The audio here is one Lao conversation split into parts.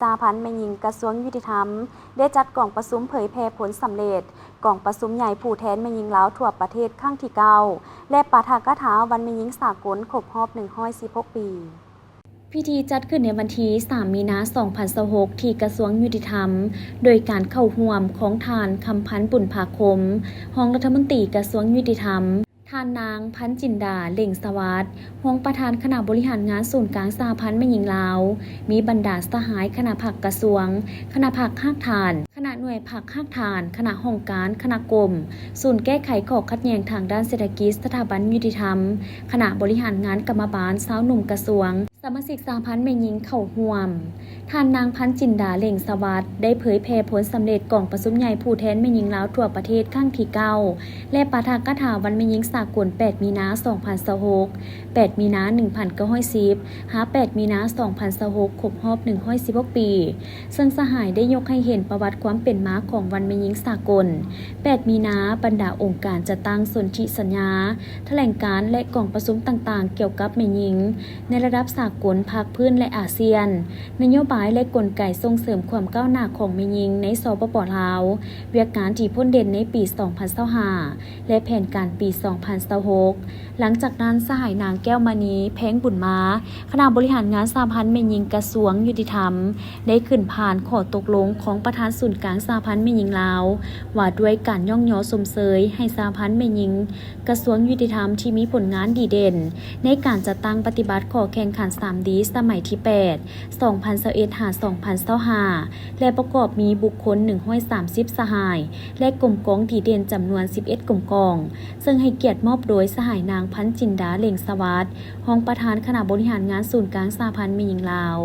ສະຫະພັນແມ່ຍິງກະຊວງຍຸຕິທຳ ໄດ້ຈັດກອງປະຊຸມເຜີຍແຜ່ຜົນສຳເລັດກອງປະຊຸມໃຫຍ່ຜູ້ແທນແມ່ຍິງລາວທົ່ວປະເທດຄັ້ງທີເກົ້າ ແລະ ປາຖະກະຖາວັນແມ່ຍິງສາກົນຄົບຮອບໜຶ່ງຮ້ອຍສິບຫົກປີ. ພິທີຈັດຂຶ້ນໃນວັນທີສາມ ມີນາ ສອງພັນຊາວຫົກ ທີ່ກະຊວງຍຸຕິທຳ ໂດຍການເຂົ້າຮ່ວມຂອງທ່ານ ຄຳພັນ ບຸນພາຄົມ ຮອງລັດຖະມົນຕີກະຊວງຍຸຕິທຳ, ທ່ານນາງ ພັນຈິນດາ ເລັ່ງສະຫວັດ ຮອງປະທານຄະນະບໍລິຫານງານສູນກາງສະຫະພັນແມ່ຍິງລາວ, ມີບັນດາສະຫາຍຄະນະພັກກະຊວງ, ຄະນະພັກຮາກຖານ, ຄະນະໜ່ວຍພັກຮາກຖານ, ຄະນະຫ້ອງການ, ຄະນະກົມ, ສູນແກ້ໄຂຂໍ້ຂັດແຍ່ງທາງດ້ານເສດຖະກິດ, ສະຖາບັນຍຸຕິທຳ, ຄະນະບໍລິຫານງານກຳມະບານ, ຊາວໜຸ່ມກະຊວງ, ສະມາຊິກສະຫະພັນແມ່ຍິງເຂົ້າຮ່ວມ. ທ່ານນາງ ພັນຈິນດາ ເລັ່ງສະຫວັດ ໄດ້ເຜີຍແຜ່ຜົນສຳເລັດກອງປະຊຸມໃຫຍ່ຜູ້ແທນແມ່ຍິງລາວທົ່ວປະເທດຄັ້ງທີເກົ້າ ແລະ ປາຖະກະຖາວັນແມ່ຍິງສາກົນ ແປດ ມີນາ ສອງພັນຊາວຫົກ, ແປດ ມີນາ ໜຶ່ງພັນເກົ້າຮ້ອຍສິບ ຫາ ແປດ ມີນາ ສອງພັນຊາວຫົກ ຄົບຮອບໜຶ່ງຮ້ອຍສິບຫົກປີ, ເຊິ່ງສະຫາຍໄດ້ຍົກໃຫ້ເຫັນປະຫວັດຄວາມເປັນມາຂອງວັນແມ່ຍິງສາກົນ ແປດ ມີນາ, ບັນດາອົງການຈັດຕັ້ງສົນທິສັນຍາ, ຖະແຫຼງການ ແລະ ກອງປະຊຸມຕ່າງໆກ່ຽວກັບແມ່ຍິງ ໃນລະດັບສາກົນ, ພາກພື້ນ ແລະ ອາຊຽນ, ນະໂຍບາຍ ແລະ ກົນໄກສົ່ງເສີມຄວາມກ້າວໜ້າຂອງແມ່ຍິງໃນ ສປປ ລາວ, ວຽກງານທີ່ພົ້ນເດັ່ນໃນປີສອງພັນຊາວຫ້າ ແລະ ແຜນການປີສອງພັນຊາວຫົກ. ຫຼັງຈາກນັ້ນ, ສະຫາຍນາງ ແກ້ວມະນີ ແພງບຸນມາ, ຄະນະບໍລິຫານງານສະຫະພັນແມ່ຍິງກະຊວງຍຸຕິທຳ ໄດ້ຂຶ້ນຜ່ານຂໍ້ຕົກລົງຂອງປະທານສູນກາງສະຫະພັນແມ່ຍິງລາວ ວ່າດ້ວຍການຍ້ອງຍໍຊົມເຊີຍໃຫ້ສະຫະພັນແມ່ຍິງ ກະຊວງຍຸຕິທຳທີ່ມີຜົນງານດີເດັ່ນໃນການຈັດຕັ້ງປະຕິບັດຂໍ້ແຂ່ງຂັນສາມດີ ສະໄໝທີແປດ ສອງພັນຊາວເອັດ ຫາ ສອງພັນຊາວຫ້າ ແລະ ປະກອບມີບຸກຄົນໜຶ່ງຮ້ອຍສາມສິບສະຫາຍ ແລະ ກົມກອງດີເດັ່ນຈຳນວນສິບເອັດກົມກອງ, ເຊິ່ງໃຫ້ກຽດມອບໂດຍສະຫາຍນາງ ພັນຈິນດາ ເລັ່ງສະຫວັດ ຮອງປະທານຄະນະບໍລິຫານງານສູນກາງສະຫະພັນແມ່ຍິງລາວ.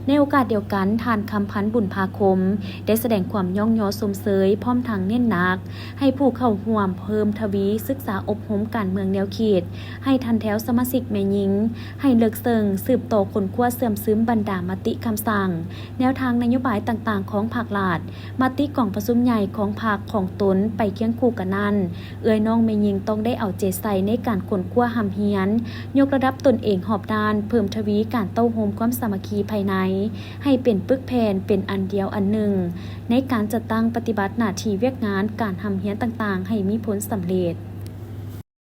ໃນໂອກາດດຽວກັນ, ທ່ານ ຄຳພັນ ບຸນພາຄົມ ໄດ້ສະແດງຄວາມຍ້ອງຍໍຊົມເຊີຍ ພ້ອມທັງເນັ້ນໜັກໃຫ້ຜູ້ເຂົ້າຮ່ວມເພີ່ມທະວີສຶກສາອົບຮົມການເມືອງແນວຄິດ ໃຫ້ທັນແຖວສະມາຊິກແມ່ຍິງ, ໃຫ້ເລິກເຊິ່ງສືບຕໍ່ຄົ້ນຄວ້າເຊື່ອມຊຶມບັນດາມະຕິຄຳສັ່ງ, ແນວທາງນະໂຍບາຍຕ່າງໆຂອງພັກລັດ, ມະຕິກອງປະຊຸມໃຫຍ່ຂອງພັກຂອງຕົນໄປຄຽງຄູ່ກັນນັ້ນ, ເອື້ອຍນ້ອງແມ່ຍິງຕ້ອງໄດ້ເອົາໃຈໃສ່ໃນການຄົ້ນຄວ້າຮ່ຳຮຽນ, ຍົກລະດັບຕົນເອງຮອບດ້ານ, ເພີ່ມທະວີການເຕົ້າໂຮມຄວາມສາມັກຄີພາຍໃນ ໃຫ້ເປັນປຶກແຜ່ນ, ເປັນອັນດຽວອັນໜຶ່ງ ໃນການຈັດຕັ້ງປະຕິບັດໜ້າທີ່ວຽກງານການຮ່ຳຮຽນຕ່າງໆໃຫ້ມີຜົນສຳເລັດ.